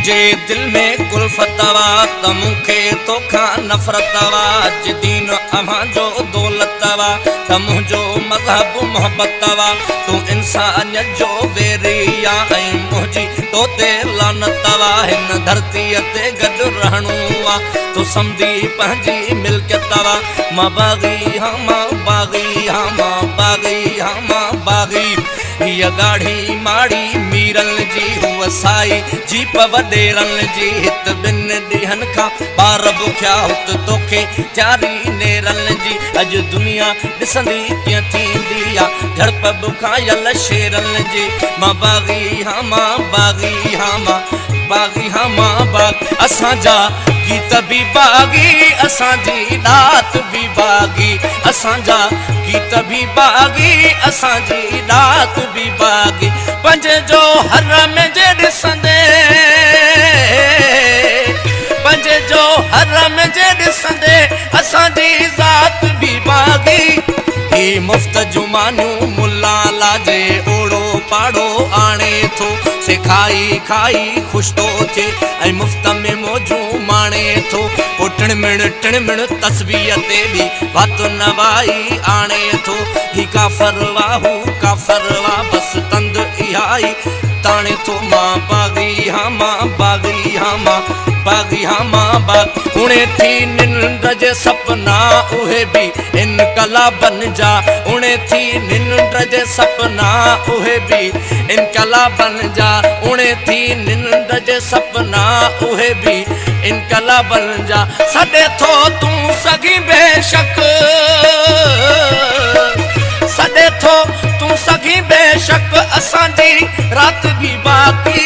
منهنجي دل ۾ ڪلفت وا ته مون کي توکان نفرت وا جي دين اوهان جو دولت وا ته منهنجو مذهب محبت وا تون انسانيت جو ويري آ ۽ منهنجي تو تي لعنت وا هن ڌرتيء تي گڏ رهڻو آ تو سمجهي پنهنجي ملڪيت وا مان باغي هان مان باغي هان مان باغي هان مان باغي. هيء ڳاڙهي ماڙي ميرن جي، هوء سائي جيپ وڏيرن جي، هت ٻن ڏينهن کان ٻار بکيا، هت توکي تياري نيرن جي، اڄ دنيا ڏسندي ڪيئن ٿيندي آ جهڙپ بکايل شيرن جي، مان باغي هان مان باغي هان مان باغي هان مان باغ اسان جا گيت به باغي اسان جي ڏات به باغي اسان جا گيت به باغي اسان جي ڏات به باغي پنج جو حرم جي ڏسندي پنج جو حرم جي ڏسندي اسان جي ذات به باغي هي مفت جون مانيون ملا لاجي اوڙو پاڙو آڻي ٿو سي کائي کائي خوش ٿو ٿئي ۽ مفت ۾ موجون ماڻي ٿو پو ٽڻمڻ ٽڻمڻ تسبيح تي به وات نوائي آڻي ٿو هي ڪافر وا هو ڪافر وا بس تند اها ئي تاڻي ٿو مان باغي هان مان باغي هان مان باغي هان مان باغ اڻي ٿي ننڊ جي سپنا اهي به انقلابن جا اڻي ٿي ننڊ جي سپنا اهي به انقلابن جا اڻي ٿي ننڊ جي سپنا اهي به انقلابن جا سڏي ٿو تون سگهين بيشڪ سڏي ٿو تون سگهين بيشڪ اسان جي رات به باقي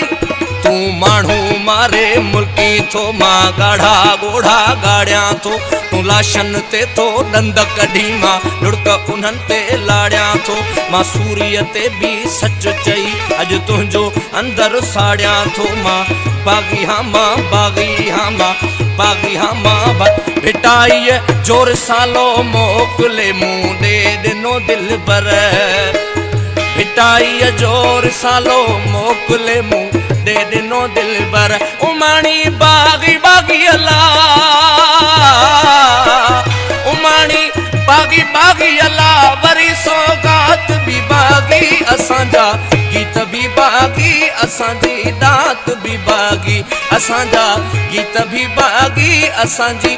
تون ماڻهو ماري مرڪين ٿو مان ڳاڙها ڳوڙها ڳاڙيان ٿو تون لاشن تي ٿو ڏند ڪڍين مان لڙڪ انهن تي لاڙيان ٿو مان سوريء تي به سچ چئي اڄ تنهنجو اندر ساڙيان ٿو مان باغي هان مان باغي هان مان باغي هان مان ڀٽائيء جو رسالو موڪلي مون ڏي ڏنو دلبر ڀٽائيء جو رسالو موڪلي مون ڏي ڏنو دلبر اماڻي باغي باغي الا اماڻي باغي باغي الا وري سوغات به باغي اسان جا گيت به باغي اسان جي ڏات به باغي اسان جا گيت به باغي اسان جي.